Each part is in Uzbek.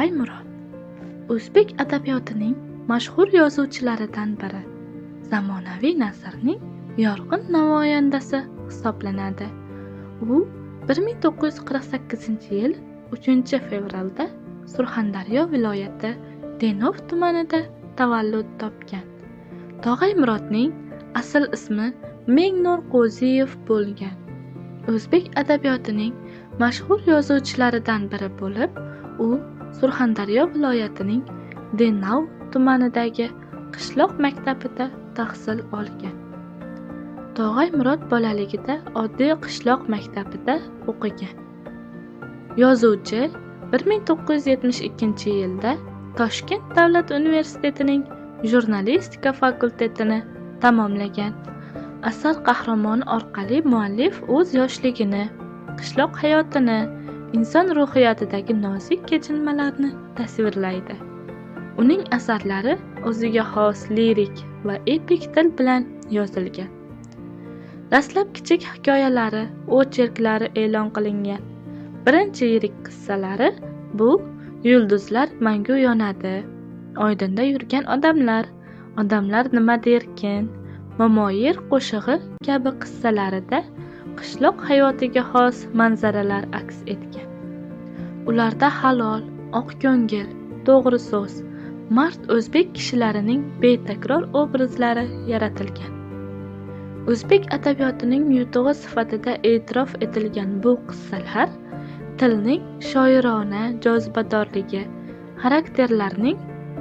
Tog'ay Murod o'zbek adabiyotining mashhur yozuvchilaridan biri, zamonaviy nasrning yorqin namoyandasi hisoblanadi. U 1948-yil 3-fevralda Surxondaryo viloyati Denov tumanida tavallud topgan. Tog'ay Murodning asl ismi Mengnur Qo'ziyev bo'lgan. O'zbek adabiyotining mashhur yozuvchilaridan biri bo'lib, u Surxondaryo viloyatining Denov tumanidagi qishloq maktabida tahsil olgan. Tog'ay Murod bolaligida oddiy qishloq maktabida o'qigan. Yozuvchi 1972-yilda Toshkent davlat universitetining jurnalistika fakultetini tamomlagan. Asar qahramoni orqali muallif o'z yoshligini, qishloq hayotini, inson ruhiyatidagi nozik kechinmalarni tasvirlaydi. Uning asarlari o'ziga xos lirik va epik til bilan yozilgan. Dastlab kichik hikoyalari, ocherklari e'lon qilingan. Birinchi yirik qissalari bu Yulduzlar mangu yonadi, Oydinda yurgan odamlar, Odamlar nima derkin, Momoyer qo'shig'i kabi qissalarida qishloq hayotiga xos manzaralar aks etgan. Ularda halol, oqko'ngil, to'g'ri so'z, mard o'zbek kishilarining betakror obrazlari yaratilgan. O'zbek adabiyotining yutug'i sifatida e'tirof etilgan bu qissalar tilning shoirona jozibadorligi, xarakterlarning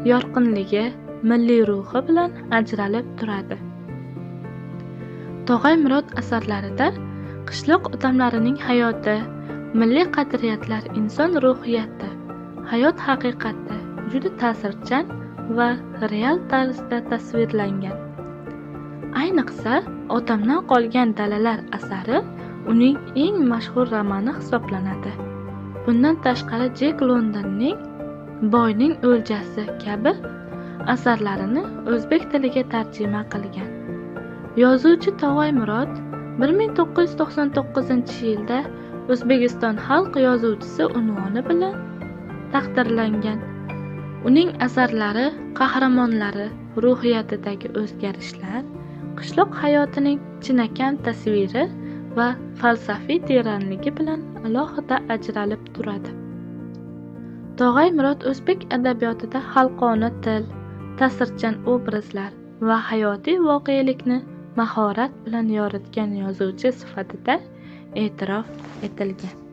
yorqinligi, milliy ruhi bilan ajralib turadi. Tog'ay Murod asarlarida qishloq odamlarining hayoti, milliy qadriyatlar, inson ruhiyati, hayot haqiqati juda ta'sirchan va real tarzda tasvirlangan. Ayniqsa, Otamdan qolgan dalalar asari uning eng mashhur romani hisoblanadi. Bundan tashqari Jek Londonning Boyning o'ljasi kabi asarlarini o'zbek tiliga tarjima qilgan. Yozuvchi Tog'ay Murod 1999-yilda O'zbekiston xalq yozuvchisi unvoni bilan taqdirlangan. Uning asarlari qahramonlari ruhiyatidagi o'zgarishlar, qishloq hayotining chinakam tasviri va falsafiy teranligi bilan alohida ajralib turadi. Tog'ay Murod o'zbek adabiyotida xalqona til, ta'sirchan obrazlar va hayotiy voqelikni mahorat bilan yoritgan yozuvchi sifatida e'tirof etilgan.